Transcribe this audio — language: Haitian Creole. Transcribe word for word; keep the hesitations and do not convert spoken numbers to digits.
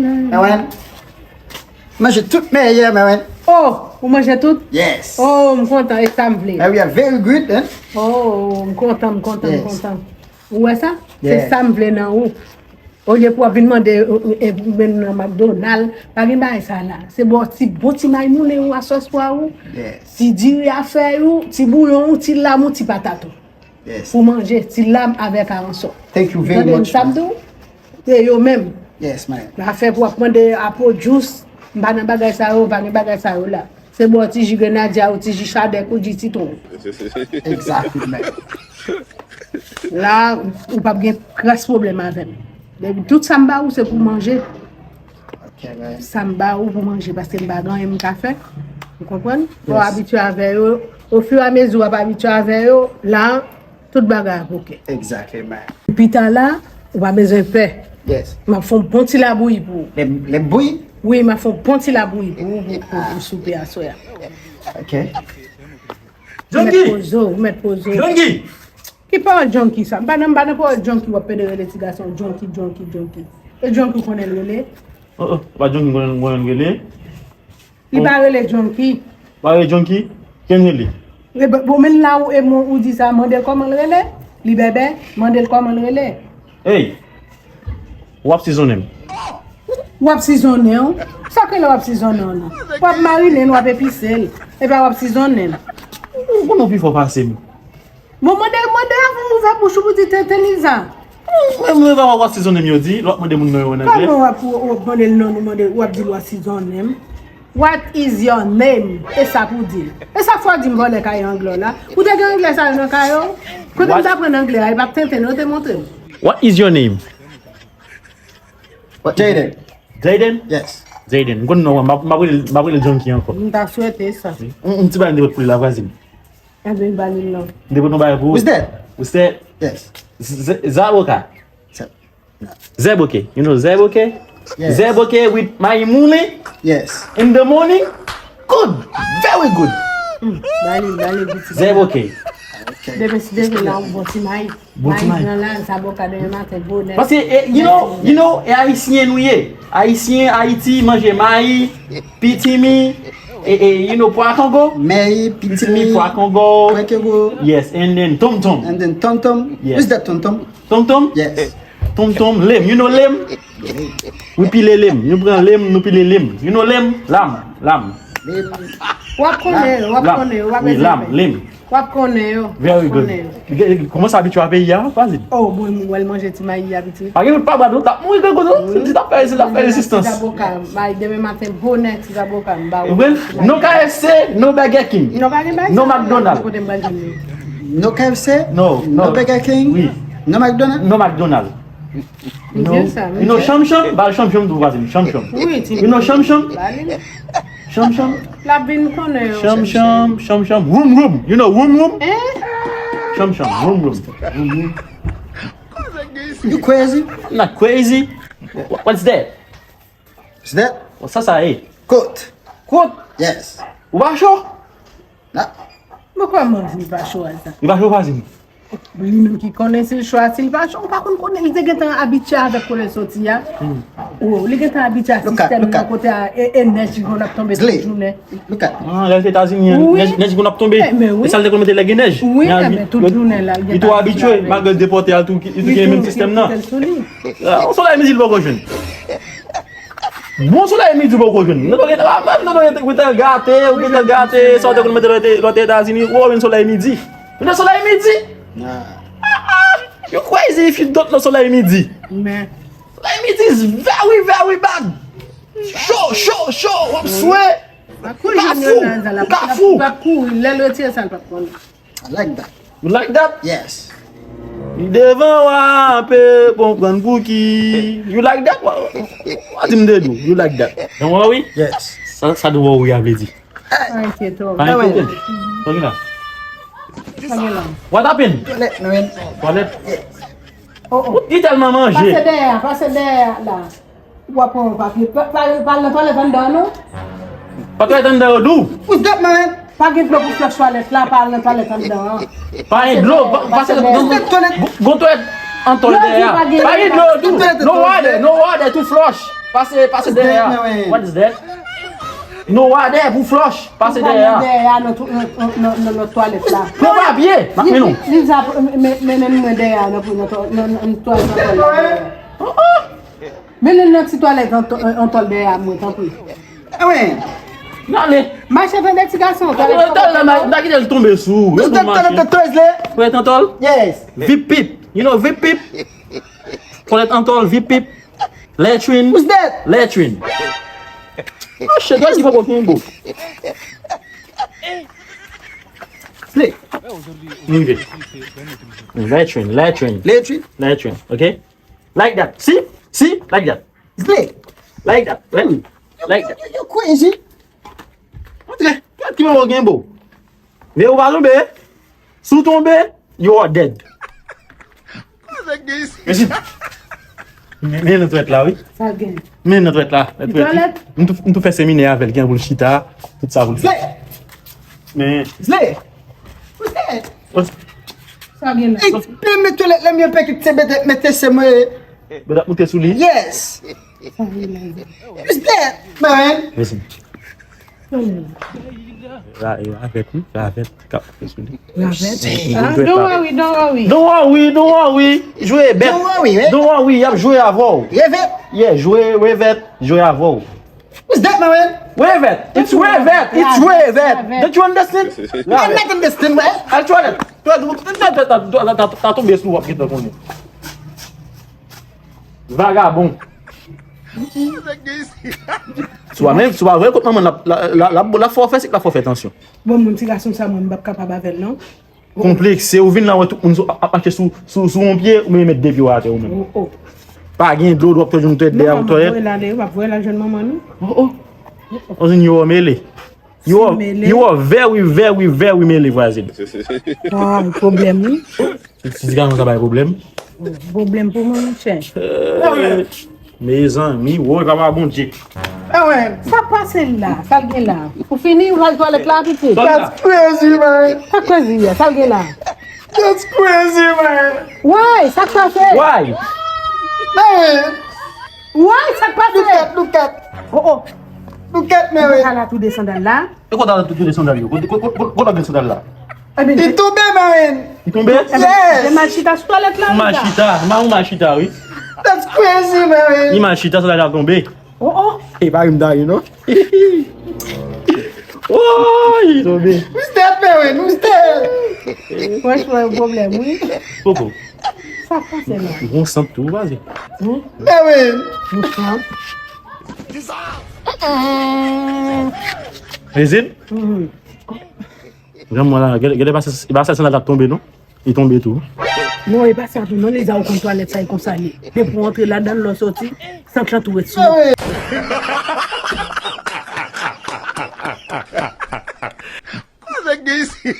Mwen manje tout meyè, mwen. Oh, ou manje tout? Yes. Oh, m kontan, e sa m vle. And we are very good, hein? Oh, m kontan, m kontan, m Yes. kontan. Ou wè sa? Se Yes. Sa m vle nan ou. Olye pou w ap vin mande e, e, e, menm nan McDonald, pa gen bagay sa la. Se bon ti, bon ti may moulen ou a sòs pwa ou, Yes. ti diri a fèy ou, ti bouyon ou, ti lam ou, ti patat ou. Yes. Pou manje, ti lam avèk aransò. Thank you very Tande m much. sa m di w? Se yo menm. Yes, man. Afè pou w ap mande apple juice, m pa nan bagay sa yo, pa gen bagay sa yo la. Se bò ti ji grenadya ou, ti ji chadèk ou, ji sitwon. Exactly, man. La, ou p ap gen kras pwoblèm avè m. Depi tout sa m ba ou, se pou manje. Ok, man. Sa m ba ou pou manje, paske m pa gen anyen m ka fè. Ou konprann? Fò w Yes. Abitye avè yo. Ofiramezi w ap abitye avè yo, la, tout bagay ap oke. Exactly, man. Pita la, ou pa bezwen pè. Yes. M ap fè yon bon ti labouyi pou ou. Lè, lè bouyi? Wi, m ap fè yon bon ti labouyi pou ou, pou, pou, pou soupe aswè a. Ok. Ou mèt poze w, ou mèt poze w. Ki pawòl junkie sa? M pa nan, m pa nan pawòl junkie w ap pede rele ti gason junkie, junkie, junkie. E junkie w konnen l rele? Oh, oh, pa Junkie konnen konnen l rele. Li pa rele junkie. Pa rele Junkie? Kiyès l rele? E bon, bon, men la ou, e, mon, ou di sa, mande l kòman l rele? Li bèbè, mande l kòman l rele? Hey! W ap sizonnen m. W ap sizonnen w? Sa k rele w ap sizonnen w nan? W ap marinen l, w ap epise l. Epa w ap sizonnen l. Ou konnen w pi fò pase m. Bon, mande, mande avan w ouvè bouch ou pou di tenten Liza. Mwen, mwen, w ap sizonnen m, yo di, l ap mande moun non yo an anglè. Kòman w ap, w ap mande l non, nou mande, w ap di l w ap sizonnen m? What is your name? E sa pou w di l. E sa k fè w di m vòlè kay anglè w la. Ou te gen anglè sa yo nan kay ou? Kote m t aprann anglè a, e pa t tenten non, yo te montre m. What is your name? Jayden. Jayden? Yes. Jayden. M konn non an, m ap, m ap rele, m ap rele Junkie ankò. M ta swete sa. M, m ti bagay m te pot pou li la, vwazin. Anben, ba li l non. M te pot yon bagay pou ou. Who's that? Who's that? Yes. Z- Zaboka. Sa- Zèboke. You know Zèboke? Yes. Zèboke with Mayi Moulin Yes. in the morning. Good. Very good. Ba li, ba li, piti. Zèboke. Ok. Demen, demen la, yon bon ti may. Bon ti may. Nan la, sa bon ka demen maten, bonè. Paske, eh, you know, you know, e ayisyen nou ye. Ayisyen, Ayiti, manje mayi, pitimi, e, e, you know, pwa kongo. Mayi, Pitimi, pitimi, pwa kongo. pwa kongo. Yes, and then tom tom. And then tom tom. Yes. Who's that tom tom? Tom tom? Yes. Tom tom, lem. You know lem? We pile lem. Nou pran lem, nou pile lem. You know lem? Lam, lam. Lem. W ap konnen yo, w ap Lam. konnen yo, w ap Oui, bezwen lam, pè. lem. W ap konnen yo. Very W ap good. konnen yo. Kòman sa abitye a peyi a, Fazil? Oh, mwen, mwen wè l manje ti mayi a piti. Pa gen pa bwa, nou t ap mouri grenn kote, si t ap fè, si t ap fè rezistans. Ti zaboka, mayi demen maten, bonè, ti zaboka, m ba ou. Ou konprann? No K F C, no Burger King. Non, pa gen bagay No sa. McDonald's. Kote m pral jwenn li? No K F C? No, no. No Burger King? Oui. No McDonald's? No McDonald's. M di l sa, m You know di l. Cham Cham? Ba l Cham Cham tou, vwazin. Cham Cham. Wi, ti. You know Cham Cham? Ba li. Cham Cham? L ap vin konnen yo. Cham Cham, Cham Cham. Room Room. You know Room Room? Eh? Cham Cham, Room Room. Room Room. You crazy? I'm not crazy. What's that? Is that? Sa sa ye? Coat. Kot? Yes. Ou pa cho? Nah. Mwen kwè mwen di pa cho a sa. Li pa cho, vwazin. Li menm ki konnen si l cho a, si l pa cho, ou pa konn konnen. Li te gentan abitye avèk kote l soti a. Oh, li gentan abitye a Look at, sistèm look nan at. Kote a, e, e nèj ki konn ap tonbe tout Glay. Jounen. Look at. Ah, rèl Etazini an, Wi. nèj, nèj konn ap tonbe. Eh, men wi. E sa l te konn mete lè gen nèj. Wi, Men eh, li, men tout li, jounen la, li li tou abitye, malgre l depòte a tou, li tou gen menm sistèm nan. Li tou, li tou sou li. Ah, yon solèy midi l poko jwenn. Bon solèy midi poko jwenn. Nou te gentan, nou te gentan gate, ou gentan gate, sa w te konn mete lòt, lòt Etazini, ou wè yon solèy midi. Yon solèy midi. Nah. You crazy if you don't know solèy midi. Men. Solèy midi is very, very bad. Cho, cho, cho, w ap swe. Pa kouri jwenn yo nan zan la. Kafou. Pa kouri, lè l retire sa, l p ap konnen. I like that. You like that? Yes. Li devan w a, ape konprann pouki. You like that? Wa, wa di m de dou. You like that? Don't worry. Yes. Sa, sa don't worry a vle di? Pa enkyete w. Pa enkyete. Sa gen la? Sa gen la. What happened? Toilet, man. Twalèt? Yes. Oh, oh. Li tèlman manje. Pase dèyè, pase dèyè la. W ap pran yon papye. Pa, pa, pa al nan twalèt anndan an, non. Pa twalèt anndan yo dou. Who's that, man? Pa gen dlo pou flòch twalèt la, pa al nan twalèt anndan an. Pa gen dlo, pa, pase Pase gon, dèyè. gon, gon twalèt an tòl Yo di dèyè. Pa gen. Pa gen dlo dou. Twalèt No an water, dèyè. No water to flush. Pase, pase dèyè a. What is that? Noir dèyè pou flush. Pase dèyè a. Dèyè a nan, nan, nan, nan, nan twalèt la. Pran papye. M ap mennen w. Li, li, li, men, men, men, men dèyè a nan, nan, nan, nan twalèt la. Oh, oh. Mennen l nan ti twalèt an tò-, an tòl dèyè a mwen, tanpri. Ewen. N ale. Mache tande ti gason. Twalèt an tòl la, m ta kite l tonbe sou ou. Ou twalèt an tòl? Twalèt an tòl? Yes. Vip pip. You know vip pip? Twalèt an tòl, vip pip. Latrine. Who's that? Latrine. Oh shit, why you fucking go? Slay. Rive. Latrine, latrine. Latrine? Latrine, okay? Like that. See? See? Like that. Slay. Like that. Like, like that. You, you, you crazy. Antre, gad ki manman w gen bo. Men ou pa tonbe. Si w tonbe, you are dead. Mesye, men, men nan twalèt la, wi. Sa l gen? Men nan twalèt la. Nan twalèt. M tou, m tou fè seminè avè l, gen pou l chita, tout sa pou l fè. Slay! Men. Slay! What's that? Sa gen la? Ey, men twalèt la, men pèkit se bete, mete se mwen. Bèt ap moute sou li. Yes! Sa gen la? What's that, man? Listen. Ravèt, wi, ravèt k ap fè sou li. Ravèt? Ah, don't worry, don't worry. Don't worry, don't worry. Jwe bèt. Don't worry, man. Don't worry, y ap jwe avè w. Revèt? Yeah, jwe revèt, jwe avè w. What's that, my man? Revèt. It's revèt. It's revèt. Don't you understand? I'm not understand, man. Al twalèt. Twalèt, ta tonbe sou w ap gentan konnen. Vagabon. Swa menm, swa vre kot manman l ap, l ap, l ap, l ap fè w fè sik, l ap fè w fè tansyon. Bon, moun ti gason sa, mwen, m p ap kapab avè l, non. Konplekse, ou vin la, wè tout moun sou, ap, ap mache sou, sou, sou yon pye, ou menm met de pye w atè ou menm. Oh, oh. Pa gen dlo, w ap pèdi yon twalèt dèyè yon twalèt. M ap voye l ale, m ap voye l al jwenn manman nou. Oh, oh. Vwazin, you are mele. You are, you are very, very, very mele, vwazin. Ah, pwoblèm, wi. Ti gason sa bay pwoblèm. Pwoblèm pou mwen, monchè. Eh, mezanmi, woy, papa Bondye. Ewen, sa k pase la? Sa l gen la? Ou fini? Ou al twalèt la, pitit? That's crazy, man. Sa k crazy a? Sa l gen la? That's crazy, man. Why? Sa k pase? Why? Man. Why? Sa k pase? Look at, look at. Oh, oh. Look at, man. Ou ka la toude sandal la? E kote w toude sandal yo? Kote, kote, kote, kote w gen sandal la? Li tonbe, man. Li tonbe? Yes. Li mal chita sou twalèt la, wi. Mal chita. Ou mal chita, wi. That's crazy, man. Li mal chita, sandal la tonbe. Oh, oh. E pa rim da, you know. Woy! Tonbe. Who's that, man? Who's that? Franchman, yon pwoblèm, wi. Koko. Sa k pase la? Ou gon sant tou, vwazin. Hmm? Ewen. Yon sant. Rezin? Mhm. Granmoun la, gade, gade, pa sa, pa sa sandal la tonbe, non? Li tonbe tou. Non, e pa sa tou, non, Liza, ou konn twalèt sa, e konsa li. Depi w antre ladan l, lè w soti, sant lan tou ret sou ou. Koze gen isi?